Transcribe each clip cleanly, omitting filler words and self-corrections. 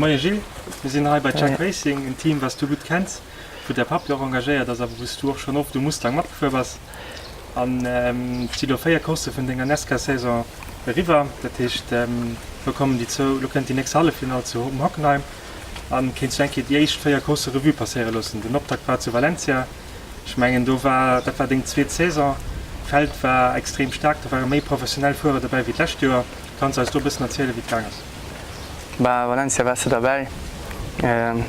Moie Gilles, mir sinn hei bei Jack Racing, en Team wat s du gutt kenns, wou däi Papp jo och engagéiert ass a wou s du och schonn oft um Mustang matgefuer bass. An et si lo 4 Coursse vun denger NASCAR-Saison eriwwer, dat heescht lo kommen déi zwou, lo kënnt déi nächst Halleffinall zu um Hockenheim. An kéints du eng Kéier déi éischt 4 Coursse Revue passéiere loossen? Den Optakt war zu Valencia, ech mengen do war, dat war deng zweet Saison, d'Feld war extrem staark, do ware méi professionell Fuerer dobäi wéi d'lescht Joer. Kanns eis do e bëssen erzielen, wéi et gaang ass? Bah, Valencia waars de derbäi.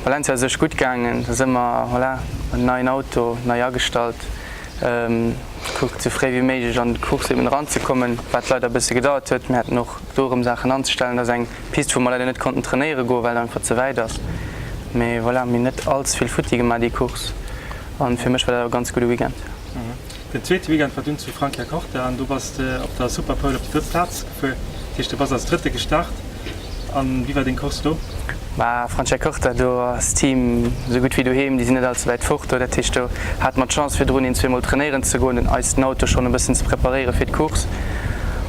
Valencia ass u sech gutt gaangen. Et ass ëmmer, voilà, en neien Auto, nei agestallt, kuckt sou fréi wéi méiglech an d'Course eben eranzekommen, wat leider e bësse gedauert huet. Mir haten och do erëm Saachen anzestellen. Et ass eng Pist, wou mer leider net konnten trainéiere goen, well et einfach ze wäit ass. Mee voilà, mir hunn net all ze vill futti gemaach déi Course an fir mech war dat awer e ganz gudde Weekend. Den zweete Weekend war dunn zu Franciacorta an do bass de op der Superpole op déi drëtt Plaz gefuer. Dat heescht, du bass als Drëtte gestart. An wéi war deng Course do? Bah, Franciacorta, do ass d'Team esou gutt wéi doheem, déi sinn net all ze wäit fort do. Dat heescht, do hate mer d'Chance virdrun een zweemol trainéieren ze goen, den eis den Auto schonn e bëssen ze preparéiere fir d'Course.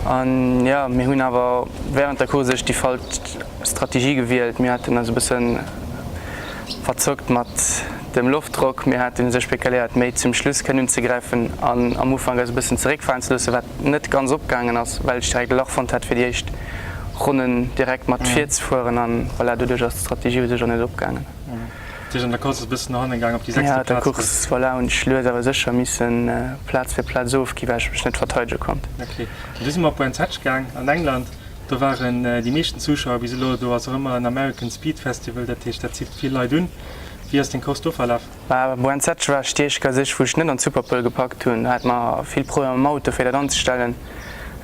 An jo, mir hunn awer wärend der Course sech déi falsch Strategie gewielt. Mir haten eis e bëssen verzockt mat dem Loftdrock. Mir haten u sech spekuléiert, méi zum Schluss kënnen unzegräifen an am Ufank eis e bëssen zeréckfalen ze loossen, wat net ganz opgaangen ass, well ech direkt e Lach fonnt hat, fir déi éischt Ronnen direkt mat vir ze fueren. An voilà, doduerch ass d'Strategie u sech och net opgaangen. Dat heescht, an der Course ass e bëssen no hanne gaangen, op déi sechste Plaz? Jo, der Course, voilà, hunn ech lues awer sécher missen Plaz fir Plaz ofginn, well ech mech net verteidege konnt. Ok. An du si mer op Brands Hatch gaang an England. Do waren déi meeschten Zuschauer bis elo. Do ass och ëmmer en American Speed Festival, dat heescht, dat zitt vill Leit un. Wéi ass deng Course do verlaf? Bah, Brands Hatch war Stiech ka sech, wou ech net an d'Superpole gepackt hunn. Do hate mer vill Problemer mam Auto fir dat anzestellen.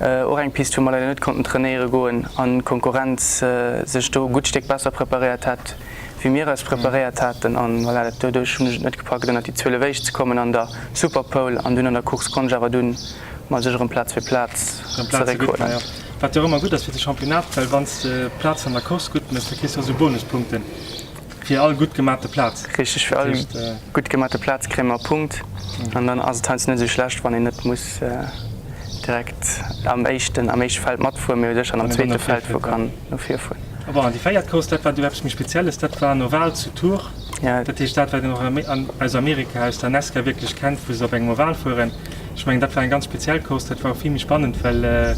Och eng Pist wou mer leider net konnten trainéiere goen an d'Konkurrenz sech do e gutt Stéck besser preparéiert hat wéi mir eis preparéiert haten. An voilà, dat doduerch hunn ech et net gepackt ënnert déi 12 éischt ze kommen an der Superpole an dunn an der Course konnt ech awer dunn mer sech erëm Plaz fir Plaz zeréckhuelen. Wat jo och ëmmer gutt ass fir de Championnat, well wann s de Plaz an der Course gutt méchs, da kriss de och esou Bonuspunkten fir all gutt gemate Plaz. Richteg, fir all gutt gemate Plaz kréie mer e Punkt an dann ass et heiansdo net esou schlecht, wann een net muss direkt am éischten am éischte Feld matfueren, mee u sech dann am zweete Feld wou kann no vir fueren. Bon, an déi véiert Course, dat war du eppes méi Spezielles, dat war en Oval zu Tours. Dat heescht dat, wat een och aus Amerika, aus der NASCAR wierklech kennt, wou se op engem Oval fueren. Ech mengen, dat war eng ganz speziell Course. Dat war och vill méi spannend, well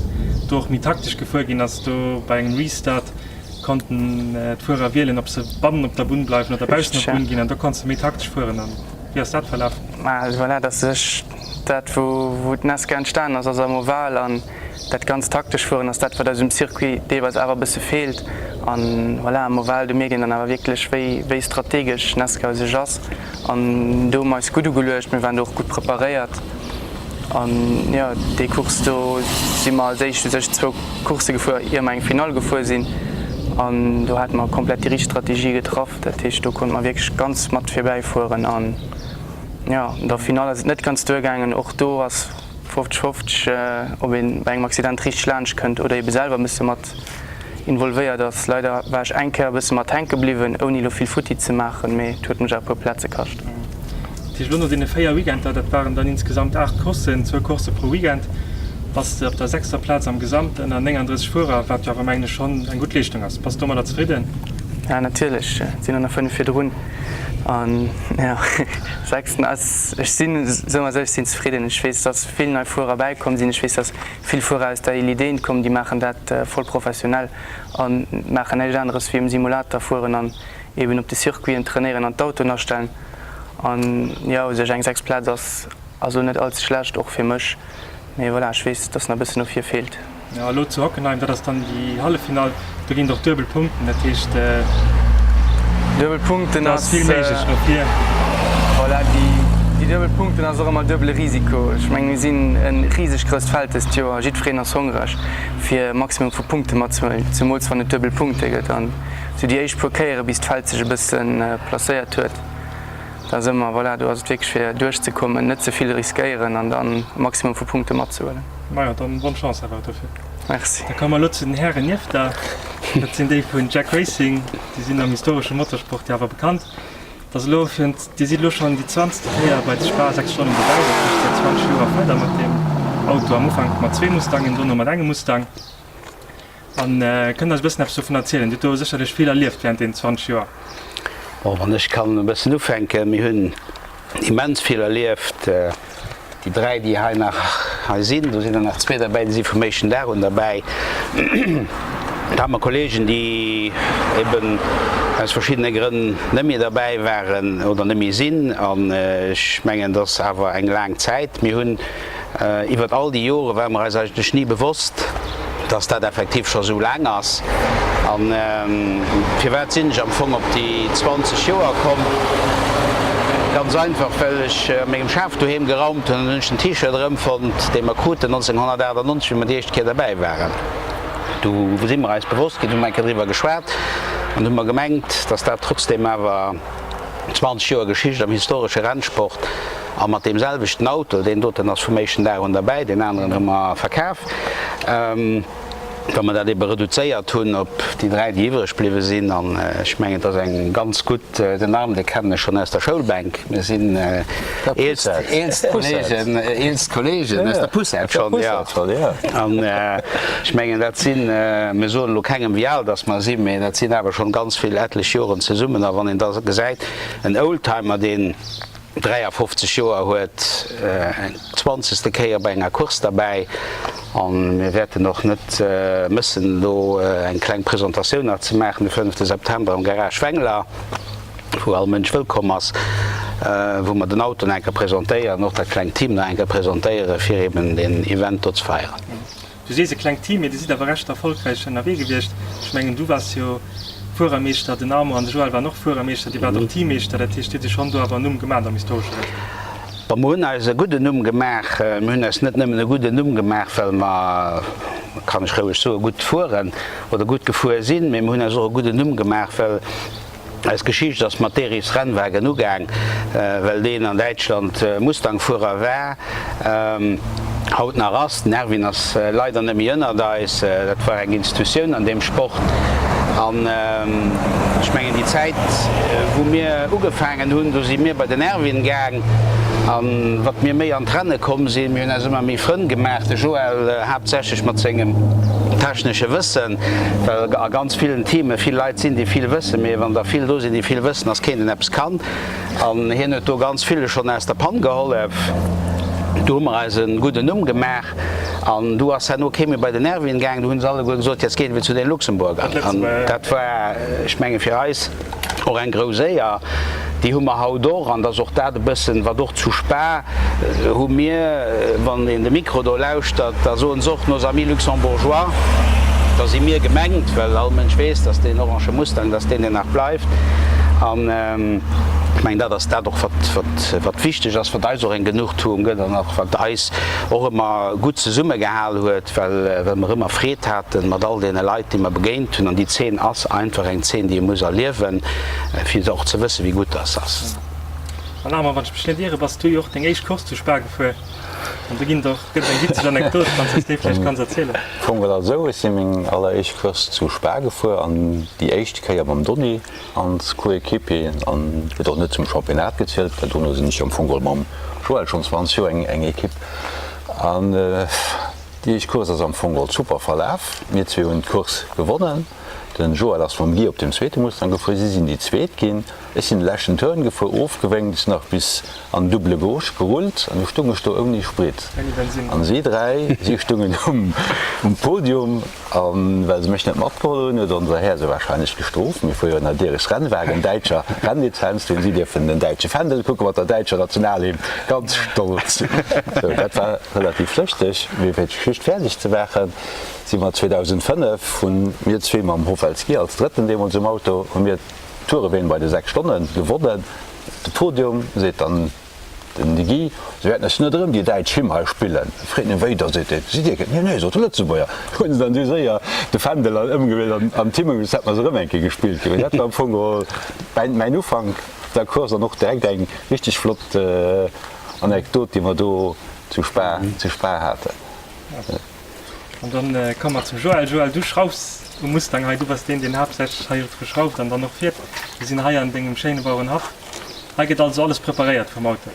do och méi taktesch gefuer ginn ass. Do bei engem Restart konnten d'Fuerer wielen, ob se bannen op der Bunn bleiwen oder baussen op d'Bunn ginn. An do konns de méi taktesch fueren. An wéi ass dat verlaf? Voilà, dat ass sech dat, wou d'NASCAR entstanen ass, ass am Oval. An dat ganz taktesch Fueren ass dat, wat eis um Circuit deelweis awer e bësse feelt. An voilà, am Oval, do mierkt een dann awer wierklech, wéi wéi strategesch NASCAR u sech ass. An do hu mer eis gutt ugeluecht, mir waren do och gutt preparéiert. An jo, déi Course do si mer als éischt u sech zwou Coursse gefuer, ier mer eng Finall gefuer sinn. An do hate mer komplett déi richteg Strategie getraff. Dat heescht, do konnte mer wierklech ganz mat virbäi fueren. An jo, an der Finall ass et net ganz duergaangen. Och do ass 50, 50, ob ee bei engem Accident richteg laanscht kënnt oder ebe selwer e bësse mat involvéiert ass. Leider war ech eng Kéier e bësse mat hänke bliwwen, ouni elo vill futti ze maachen, mee et huet mech awer e puer Plaze kascht. Dat heescht elo no deene 4 Weekender, dat waren dann insgesamt 8 Courssen, zwou Coursse pro Weekend, bass de op der sechster Plaz am Gesamt ënner 39 Fuerer, wat jo awer mengen ech schonn eng gutt Leeschtung ass. Bass domadder zefridden? Ja natierlech, et sinn der nach 5 virdrun an jo sechsten ass, ech sinn, soe mer esou, ech sinn zefridden. Ech weess, dass vill nei Fuerer bäikomm sinn, ech weess, dass Vill Fuerer aus der Elite kommen, déi maachen dat voll professionell a maachen näischt aneres wéi um Simulator fueren an eben op de Circuiten trainéieren an d'Autoen astellen. An jo, u sech eng sechst Plaz ass also net all ze schlecht, och fir mech. Mee voilà, ech weess, dass nach e bëssen no vir feelt. Jo, elo zu Hockenheim, dat ass dann déi Halleffinall. Do ginn et och duebel Punkten, dat heescht Duebel Punkten do ass vill méiglech no vir. Voilà, déi duebel Punkten ass och ëmmer duebele Risiko. Ech mengen, mir sinn e riseg grousst Feld dëst Joer, jiddwereen ass hongreg fir e Maximum vu Punkte matzehuelen, zemools wann et duebel Punkte gëtt. An esou déi éischt puer Kéiere bis d'Feld sech e bësse placéiert huet, da ass ëmmer, voilà, do ass et wierklech fir duerchzekommen, net ze vill riskéieren an dann e Maximum vu Punkte matzehuelen. Majo, dann bonne Chance awer dofir. Merci. Da komme mer elo zu den Hären nieft der. Dat sinn déi vun Jack Racing. Déi sinn am historesche Motorsport jo awer bekannt. Dat ass elo fir, Dir sidd elo schonn déi zwanzegste Kéier bei de Spa 6 Stonnen dobäi. Dat heescht säit 20 Joer fuert der mat deem Auto. Am Ufank mat zwee Mustangen, dono mat engem Mustang. An kënnt eis e bëssen eppes dovun erzielen. Dir hutt do sécherlech vill erlieft während deenen 20 Joer. Bon, wann ech kann e bëssen ufänken, Mir hunn immens vill erlieft. Déi 3, déi hei nach hei sinn, do sinn der nach zwee derbäi, déi si vum éischten Dag un derbäi. Da hu mer Kollegen, déi eben aus verschiddene Grënn net méi derbäi waren oder net méi sinn. An ech mengen, et ass awer eng laang Zäit. Mir hunn Iwwert all déi Jore ware mer eis eigentlech ni bewosst, dass dat effektiv scho sou laang ass. A firwat sinn ech am Fong op déi 20 Joer komm? Ganz einfach, well ech a mengem Schaf doheem geraumt hunn an hunn ech den T-Shirt erëmfonnt, dee mer kruten 1998, wéi mer déi éischt Kéier derbäi waren. Du si mer eis bewosst ginn, hu mer eng Kéier driwwer geschwat an hu mer gemengt, dass dat trotzdeem awer 20 Joer Geschicht am historesche Rennsport a mat deem selwechten Auto, deen doten ass vum éischten Dag un derbäi, deen aneren hu mer verkaf, wa mer dat ebe reduzéiert hunn op déi 3, déi iwwreg bliwwe sinn. An ech mengen, et ass eng ganz gutt, den Arm, dee kennen ech schonn aus der Schoulbänk, mir sinn eelst, eelst Kollegen, eelst Kollegen aus der Poussette schonn, jo. An ech mengen, dat sinn, mir soen elo kengem, wéi al dass mer sinn, mee dat sinn awer schonn ganz vill, etlech Joren zesummen. A wann een da gesäit, en Oldtimer, deen 53 Joer huet, eng zwanzegste Kéier bei enger Course derbäi an mir wäerten och net mëssen do eng kleng Presentatioun nach ze maachen de fënnefte September am Garage Wengler, wou all Mënsch wëllkomm ass, wou mer den Auto nach eng Kéier presentéieren an och dat klengt Team nach eng Kéier presentéiere fir eben deen Event do ze feieren. Du sees e klengt Team, mee dir sidd awer recht erfolgräich ënnerwee gewiescht. Ech mengen, du waars jo Fuerermeeschter, den Armand an de Joël waren och Fuerermeeschter, dir waart och Teammeeschter. Dat heescht, dir hutt iech schonn do awer en Numm gemaacht am historesche Rennsport. Bon, mer hunn eis e gudden Numm gemaach. Mir hunn eis net nëmmen e gudden Numm gemaach, well mer, kann ech roueg soen, gutt fueren oder gutt gefuer sinn, mee mer hunn eis och e gudden Numm gemaach, well Eis Geschicht ass mat Derichs Rennwagen ugaang, well deen an Däitschland Mustang-Fuerer war, haut nach ass. Den Erwin ass leider net méi ënnert eis. Dat war eng Institutioun an deem Sport. An ech mengen déi Zäit wou mir ugefaangen hunn, do si mir bei den Erwin gaang. An wat mir méi an d'Renne komm sinn, mir hunn eis ëmmer méi Frënn gemaach, de Joël haaptsächlech mat sengem technesche Wëssen, well a ganz villen Teame vill Leit sinn, déi vill wëssen, mee wann der vill do sinn, déi vill wëssen, ass keen, deen eppes kann. An hien huet do ganz ville schonn aus der Pann gehollef. Do hu mer eis e gudden Numm gemaach. An du ass herno kee méi bei den Erwin gaang, du hunn se alleguer gesot, jetzt gehen wir zu den Luxemburgern. An dat war, ech menge fir eis, Och eng grouss Éier, déi hu mer haut och, an et ass och dat e bëssen, wat och zu Spa hu mir, wann een de Mikro do lauschtert, da soen se och nos amis luxembourgeois, da si mir gemengt, well all Mënsch weess, dass deen orange Mustang, dass deen deen nach bleift. An ech mengen, dat ass dat och, wat, wat wichteg ass, wat eis och eng Genugtuung gëtt an och wat eis och ëmmer gutt zesummegehal huet, well well mer ëmmer Freed haten mat all deene Leit, déi mer begéint hunn. An déi Zeen ass einfach eng Zeen, déi ee muss erliewen, fir och ze wëssen, wéi gutt dass se ass. An Armand, wann ech mech net iere, bass du jo och deng éischt Course zu Spa gefuer. An do ginn et och, gëtt et eng witzeg Anekdot, wann s de eis déi vläicht kanns erzielen. Am Fong war dat esou, ech si meng alleréischt Course zu Spa gefuer an déi éischt Kéier mam Donny als Coéquipier an huet och net zum Championnat gezielt, well dono sinn ech am Fong geholl mam Joël schonn 20 Joer eng Equipe. An déi éischt Course ass am Fong geholl super verlaf. Mir zwee hunn d'Course gewonnen. Den Joël ass mam Guy op dem zweete Mustang gefuer, si sinn déi zweet ginn. Ech sinn de leschten Turn gefuer, ofgewénkt, ech sinn nach bis an double gauche gerullt an du stung ech do ouni Sprit. An si dräi, si stungen um Podium. An well se mech net matgeholl hunn, huet onser Här se wahrscheinlech gestrooft. Mir fuere jo ënner Dierechs Rennwagen, däitscher Rennlizenz, do hunn si dierfen den däitsche Fändel kucke mat der däitscher Nationalhymn, ganz stolz. Sou, dat war relativ lëschteg. Mee fir d'Geschicht fäerdeg ze maachen, si mer 2005, hunn mir zwee mam Hoffelski als Drëtten deemools um Auto, hu mir d'Toureween bei de 6 Stonnen gewonnen. De Podium seet dann. Den Guy, Se wäerten eis net erëm déi däitsch Hymn hei spillen. Freet en, Wéi da? Seet deen, Sidd Dir Nee, nee, sot de Lëtzebuerger. Hunn se dann du séier de Fändel an ëmgewielt an an d'Hymn ugemaach, hätt mer se erëm eng Kéier gespillt ginn. Mee dat war am Fong geholl mäin mäin Ufank op der Course an och direkt eng richteg flott Anekdot, déi mer do zu Spa zu Spa haten. An dann komme mer zum Joël. Joël, du schraufs um Mustang hei, du bass deen, deen haaptsächlech hei dru schrauft an dann och fiert. Mir sinn hei an dengem schéine Bauerenhaff. Hei gëtt also alles preparéiert vum Auto?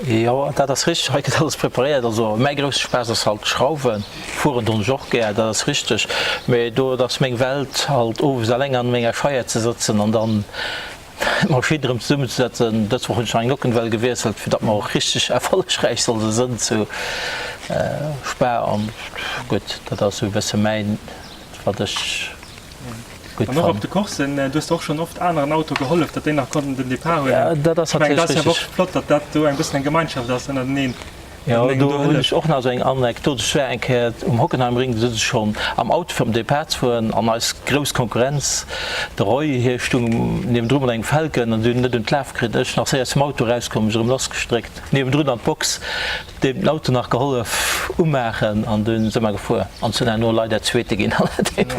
Jo, dat ass richteg, hei gëtt alles preparéiert. Also mäi grousse Spaass ass halt d'Schrauwen. Fueren doen ech och gär, dat ass richteg, mee do et ass meng Welt halt owes eleng an menger Scheier ze sëtzen an dann d'Maschinn erëm zesummenzesetzen. Dës Woch hunn ech nach eng Nockenwell gewiesselt, fir datt mer och richteg erfollegräich solle sënn zu Spa. An gutt, dat ass esou e bësse mäin, wat ech gutt An och op de Courssen, du hues och schonn oft aneren Auto gehollef, datt déi nach konnten den Depart huelen. Dat ass Ech mengen, dat natierlech ass jo awer och richteg. flott, datt dat do eng bëssen eng Gemeinschaft ass ënnerteneen, datt Jo, een engem do do hunn hëlleft. ech och nach esou eng Anekdot. Ech war eng Kéier um Hockenheimring, do sëtz ech schonn am Auto fir op den Depart ze fueren an eis grouss Konkurrenz, de Roy, hie stung niewendru mat engem Falcon an si hunn net un d'Laf kritt. Ech nach séier zum Auto erauskomm, mech erëm lassgestréckt, niewendrun an d'Box. Deem den Auto nach gehollef umaachen an dunn se mer gefuer an sinn herno leider Zweete ginn allerdéngs.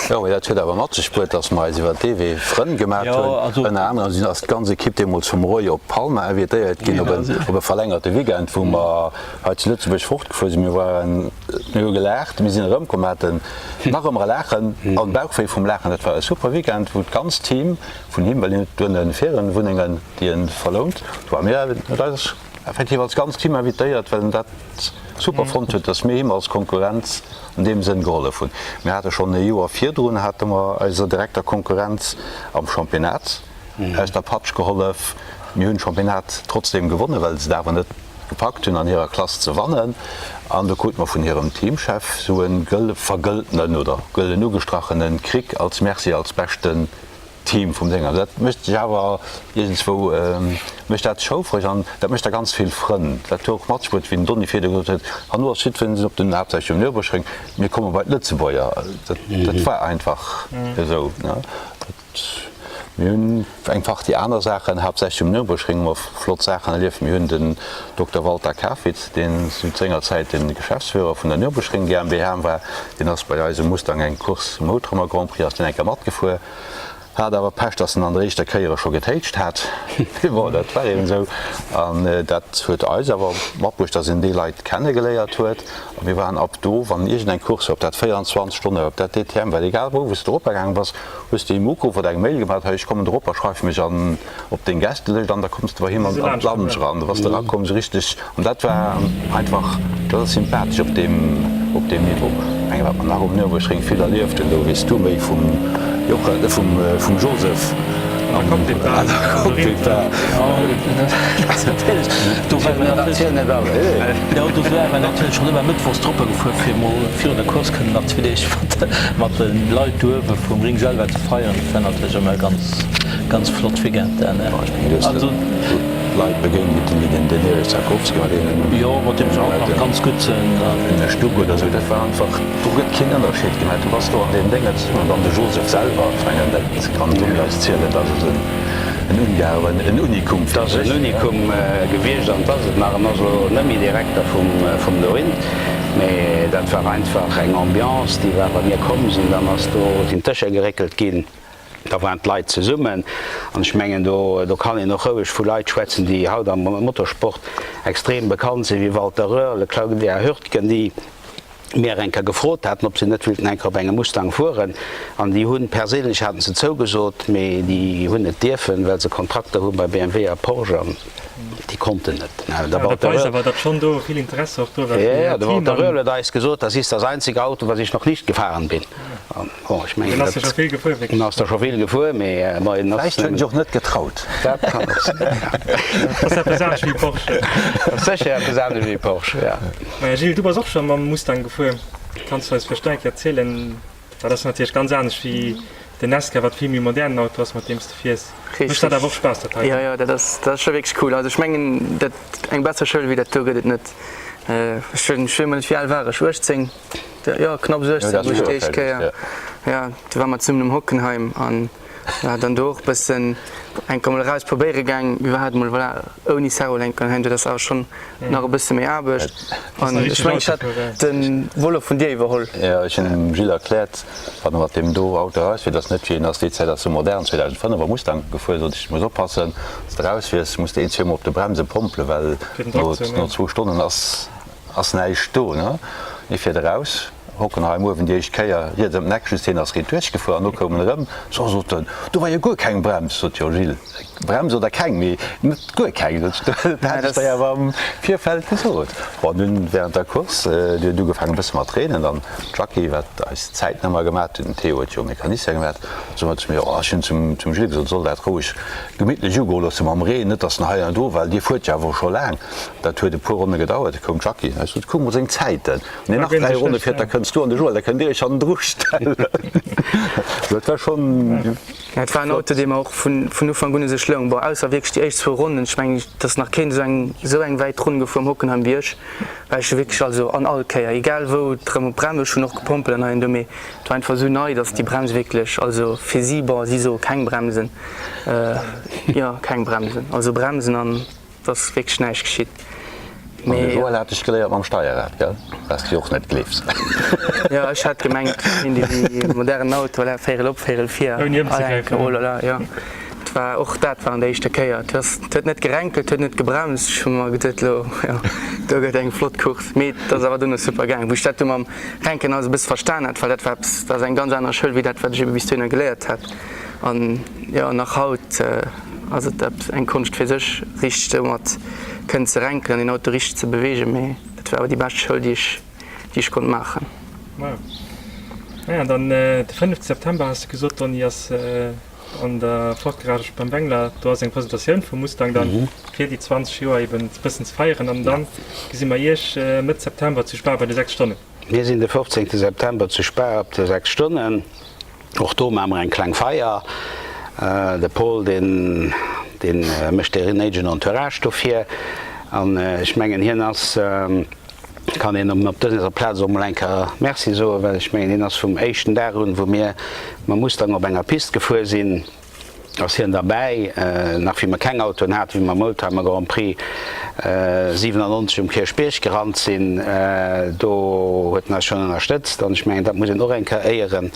Jo, mee dat huet awer mat sech bruet, dass mer eis iwwer dee Wee Frënn gemat hunn. Ënner anerem sinn ass d'ganz Ekipp deemools vum Roy op Palma invitéiert ginn op en op e verlängerte Weekend, wou mer hei zu Lëtzebuerg fortgefuer sinn. Mir waren, mir hu gelaacht, mir sinn erëmkomm, haten nach ëmmer e Laachen an Bauchwéi vum Laachen. Dat war e super Weekend, wou d'ganzt Team vun him, well hien huet duerno Ferienwunnengen, déi en verlount. Do war mir huet eis effektiv als ganzt Team invitéiert, well en dat super fonnt huet, dass mir him als Konkurrenz an deem Sënn gehollef hunn. Mir hate schonn e Joer virdrun hate mer eiser direkter Konkurrenz am Championnat aus der Patsch gehollef. Mir hunn d'Championnat trotzdeem gewonnen, well se et awer net gepackt hunn an hirer Klass ze wannen. An do krute mer vun hirem Teamchef sou e gëlle vergëltenen oder gëllen ugestrachene Krick als Merci als beschten Team vum Dénger. Dat mécht sech awer iergendswou, mécht dat schoufreg an dat mécht da ganz vill Frënn. Dat huet och matgespuert, wéi den Donny virdu gesot huet, Hanno ass jiddwereen op den, haaptsächlech um Nürburgring, mir komme bei d'Lëtzebuerger. Dat, dat war einfach esou. Mir hunn eng Partie aner Saachen, haaptsächlech um Nürburgring hu mer flott Saachen erlieft. Mir hunn den Dokter Walter Kafitz, deen zu senger Zäit de Geschäftsführer vun der Nürburgring GmbH war, deen ass bei eis um Mustang eng Course, um Oultremer Grand Prix ass deen eng Kéier matgefuer. Hat awer Pech, dass en an der éischter Kéier scho getéitscht hat. Mee bon, dat war eben esou. An dat huet eis awer matbruecht, dass een déi Leit kenne geléiert huet. A mir waren ab do, wann iergendeng Course war, ob dat 24 Stonne war, ob dat DTM war, egal wou, wou s de eropa gaange bass, hues de him ugeruff oder eng Mail gemaach, hei ech kommen eropa, schreif mech an op deng Gästelëscht an da koums de bei him an d'Lounge eran. Do bass de erakomm, esou richteg. An dat war einfach, dat ass sympathesch op deem, op deem Niveau. Ech mengen, wat mer nach um Nürburgring vill erlieft hunn, do weess du méi vum Jochen, vum, vum Joseph. An der Coupe d'État. An der Coupe d'État. Do ware mer natierlech schonn ëmmer mëttwochs drop gefuer, fir emol virun der Course kënnen nach zwee Deeg mat de Leit do uewe vum Ring selwer ze feieren. Dat war natierlech ëmmer e ganz, ganz flott Weekend. Also. Leit begéint wéi den den Erich Zakowski, mat deenen Jo, mat deem ech haut nach ganz gutt sinn. En Stuck oder esou, dat war einfach, do gëtt keen Ënnerscheed gemaach, du bass do an deem Dénge zesummen. An dann de Joseph selwer, ech mengen, dat kann den Tommy eis zielen, dat ass en en Ungar, en Unikum Dat fir ass en sech. Unikum gewiescht an 't ass et nach. En ass elo net méi Direkter vum vum Dorint, mee dat war einfach eng Ambiance, déi war, wa mir komm sinn, dann ass do, sinn d'Dëscher geréckelt ginn. Da waren d'Leit zesummen an ech mengen, do do kann een och roueg vu Leit schwätzen, déi haut am Motorsport extrem bekannt sinn, wéi Walter Röhrl, Claudia Hürtgen, déi mir eng Kéier gefrot haten, ob se net wéilten eng Kéier op engem Mustang fueren. An déi hunn perséinlech haten se zougesot, mee déi hunn net dierfen, well se Kontrakter hu bei BMW a Porsche an déi konnten net. De Walter Röhrl huet eis gesot, Das ist das einzige Auto, was ich noch nicht gefahren bin. Bon, ech mengen, ass der scho vill gefuer, wierklech. En ass der scho vill gefuer, mee bon, en ass. Vläicht huet en sech och net getraut. Dat kann och sinn, ja. Dat ass eppes anescht wéi Porsche. Dat ass sécher eppes anescht wéi Porsche, ja. Maja, Gilles, du bass och scho mam Mustang gefuer. Kanns du eis vläicht eng Kéier erzielen, dat ass natierlech ganz anescht wéi den Nesca, wat vill méi modernen Auto ass, mat deem s de fiers. Mécht dat awer och Spaass, dat heiten? Jo, jo, dat ass, dat ass scho wierklech cool. Also ech mengen, dat, eng besser Schoul wéi dat do gëtt et net. Ech hunn, ech weess emol net, wéi al war ech? 18? Jo, knapp 16 wou ech déi éischt Kéier, jo, du ware mer zesummen um Hockenheim an jo, dann do och bëssen eng Kéier mol eraus probéiere gaang, iwwerhaapt mol, voilà, ouni Servolenker an hei an do, dat ass awer schonn nach e bësse méi Aarbecht an ech mengen ech hat de Volant vun dir iwwerholl. Jo, ech hunn dem Gilles erkläert, wann e mat deem do Auto erausfiert, ass net wéi en ass, déi Zäit ass sou modern, 2005 am Mustang gefuer, sot ech, du muss oppassen, wann s de erausfiers, muss de een, zweemol op de Bremse pompelen, well no zwou Stonnen ass. Ass näischt do, ne? Hie fiert eraus, Hockenheim uewen déi éischt Kéier, riets ëm d'Eck, just hien ass riit duerchgefuer an no koum en erëm, So, sot en, do war jo guer keng Brems. Sot, Jo Gilles, Brems oder keng, mee net guer keng. Dat hat ech der awer am Virfeld gesot. Bon, dunn während der Course, déi huet ugefaangen e bësse mat reenen an d'Jackie, wat eis Zäiten ëmmer gemat huet, den Théo huet jo Mecanicien gemat, sot zu mir, oh, ech hunn zum zum Gilles gesot, soll dat roueg gemittlech ugoe loosse mam Reen, net datt en hei an do, well dir fuert jo awer scho laang. Dat huet e puer Ronne gedauert, du koum d'Jackie, ech sot, kuck mol seng Zäiten, wann hien nach 3 Ronne fiert, da kënns du an de Joël, da kënnt dir iech hannendru stellen. Dat war schonn. Et war en Auto, dee mer och vun Ufank un u sech loung. Bon, ausser wierklech déi éischt zwou Ronnen. Ech mengen, et ass nach keen esou eng esou eng wäit Ronn gefuer am Hockenheim wéi ech, well ech hu wierklech also an all Kéier, egal wou, et erëm op d'Brems, ech hunn och gepompelt an hei an do, mee et war einfach esou nei, datt déi Brems wierklech, also fir si, bon, si soe keng Bremsen, jo, keng Bremsen, also Bremsen an. Et ass wierklech näischt geschitt. An de Joël hat dech geléiert mam Steierrad, gell? Wat s de jo och net gleefs. Jo, ech hat gemengt, een dee modernen Auto, voilà, véierel op, véierel vir. Ouni ëmzegräifen. Oh là là, jo. Et war, och dat war an der éischter Kéier. Et ass, et huet net gerenkelt, et huet net gebremst. Ech hu mer geduet, elo, jo, do gëtt eng flott Course. Mee et ass awer duerno super gaangen. Wou ech dat du mam Renken alles e bësse verstan hat, well dat war eppes, dat ass eng ganz aner Schoul wéi dat, wat ech ebe bis dohinner geléiert hat. An, jo, nach haut. Ass et eppes eng Konscht fir sech, richteg domat kënnen ze renken an den Auto richteg ze beweegen, mee dat war awer déi bescht Schoul, déi ech, déi ech konnt maachen. Wow. Naja, an dann de 5 September has de gesot, Donny, ass an der Ford Garage beim Wengler, do ass eng Presentatioun vum Mustang dann fir déi 20 Joer eben e bëssen ze feieren an dann gesi mer iech Mëtt September zu Spa bei de 6 Stonnen. Mir sinn de 15 September zu Spa op de 6 Stonnen. Och do maache mer eng kleng Feier. De Paul, deen, dee mécht dee néidegen Entourage dofir. An ech mengen, hien ass, kann een op dëser Plaz och mol eng Kéier Merci soen, well ech mengen, hien ass vum éischten Dag un, wou mir mam Mustang op enger Pist gefuer sinn, ass hien derbäi, nach wéi mer keng Autoen haten, wéi mer am Oldtimer Grand Prix 97 um Kierchbierg gerannt sinn, do huet en eis schonn ënnerstëtzt an ech mengen, dat muss een och eng Kéier éieren,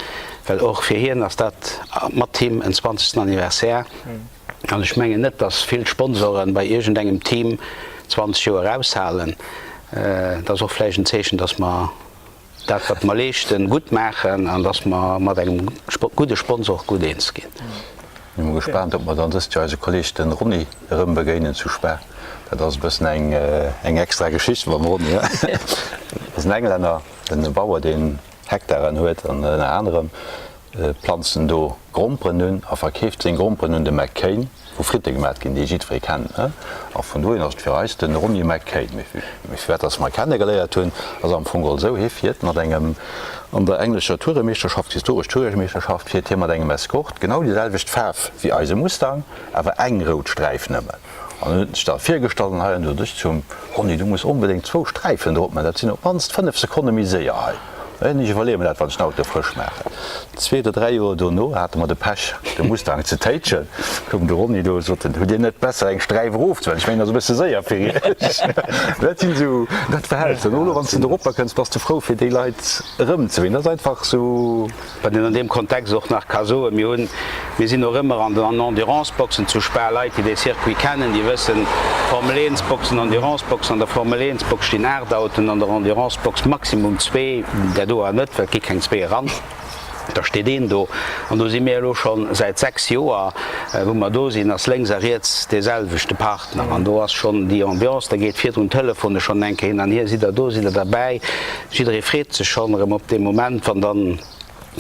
well och fir hien ass dat mat him en zwanzegsten Anniversaire an ech mengen net, dass vill Sponsoren bei iergendengem Team 20 Joer aushalen. Dat ass och vläicht en Zeechen, dass mer dat wat mer leeschten, gutt maachen an dass mer mat engem gudde Sponsor gutt eens ginn. Mir mol gespaant ob mer dann dëst Joer eise Kolleg den Ronny erëm begéinen zu Spa. Dat ass e bëssen eng eng extra Geschicht mam Ronny. Dat ass en Englänner, en Bauer deen Hektaren huet an ënner anerem planzt en do Gromperen un a verkeeft seng Gromperen un de McCain, wou Fritte gemat ginn, déi jiddweree kennt. A vun dohin ass et fir eis de Ronny McCain. Mee firwat dass mer e kennegeléiert hunn, ass am Fong geholl esou, Hie fiert mat engem, an der englescher Touremeeschterschaft, historesch Touremeeschterschaft, fiert hie mat engem Escort, genau déi selwecht Faarf wéi eise Mustang, awer eng rout Sträif nëmmen. An en huet sech da virgestallt an hei an do sot ech zum Ronny, du muss onbedéngt zwou Sträifen drop man, dat sinn op d'mannst 5 Sekonne méi séier hei. An ech iwwerleeë mer dat, wann ech den Auto frësch maachen. Zwee oder dräi Joer dono hate mer de Pech, de Mustang ze téitschen. Koum de Ronny do, sot en, hutt Dir net besser eng Sträif erofzehuelen? Ech mengen, dat ass e bësse séier fir Iech. Dat sinn esou, dat verhält sech. An elo, wann s de doropper kënns, bass de frou, fir déi Leit erëmzeween. Dat ass einfach esou. Wat een an deem Kontext och nach ka soen, mir hunn, mir sinn och ëmmer an den Endurance-Boxen zu Spa. Leit, déi dee Circuit kennen, déi wëssen, Formel-Eent-Boxen, Endurance-Boxen, an der Formel-Eent-Box stinn 8 Autoen, an der Endurance-Box maximum zwee, där do awer net, well et gi keng zwee eran, da steet een do. An do si mir elo scho säit 6 Joer, wou mer do sinn, ass lénks a riets dee selwechte Partner. An do ass schonn déi Ambiance, da geet virdrun d'Telefone schonn eng Kéier hin an hier, sidd der do, sidd der derbäi? Jidderee freet sech schonn erëm op dee Moment, wann dann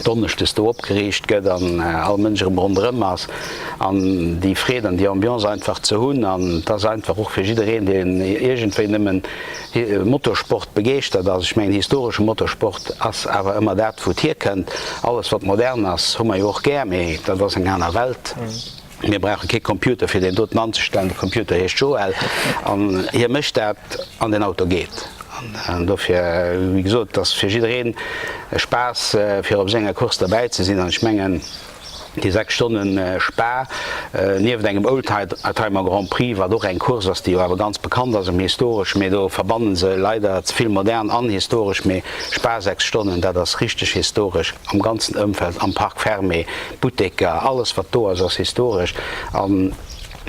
donneschdes do opgeriicht gëtt an all Mënsch erëm ronderëm ass an déi Freed an déi Ambiance einfach ze hunn. An et ass einfach och fir jiddereen, deen iergendwéi nëmmen Motorsport begeeschtert ass. Ech mengen, historesche Motorsport ass awer ëmmer dat, wou et hierkënnt. Alles, wat modern ass, hu mer jo och gär, mee dat ass eng aner Welt. Mir brauche kee Computer fir deen doten anzestellen, de Computer heescht Joël an hie mécht dat an den Auto geet. An dofir, wéi gesot, et ass fir jiddereen e Spaass fir op esou enger Course derbäi ze sinn an ech mengen déi 6 Stonne Spa nieft engem Oldtimer Grand Prix, wat och eng Course ass déi jo awer ganz bekannt ass ëm historesch, mee do verbannen se leider ze vill modern an historesch, mee Spa 6 Stonnen, dat ass richteg historesch am ganzen Ëmfeld, am Parc Fermé, Butteker, alles wat do ass, ass historesch an.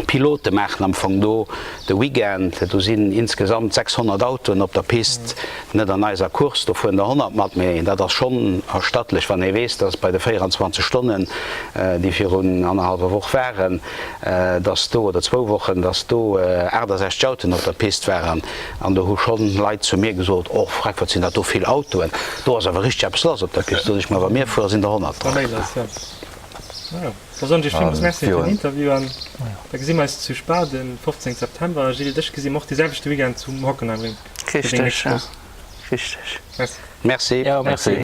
Pilote maachen am Fong do de Weekend. Do sinn insgesamt 600 Autoen op der Pist, net an eiser Course, do fueren der 100 mat, mee dat ass schonn erstattlech, wann ee weess, dass bei de 24 Stonnen, déi virun annerhallwer Woch waren, dass do, oder zwou Wochen, dass do 68 Autoen op der Pist waren. An do hu schonn Leit zu mir gesot, Och freck, wat sinn dat do vill Autoen, do ass awer richteg eppes lass op der Pist. Sot ech, ma wa mir fueren, sinn der 100 drop. Da soen ech iech villmools Merci fir den Interview an da gesi mer eis zu Spa den 15 September. Gilles, dech gesi mer och dee selwechte Weekend zum Hockenheimring fir deng nächst Course. Richteg. Merci. Merci. Jo, merci.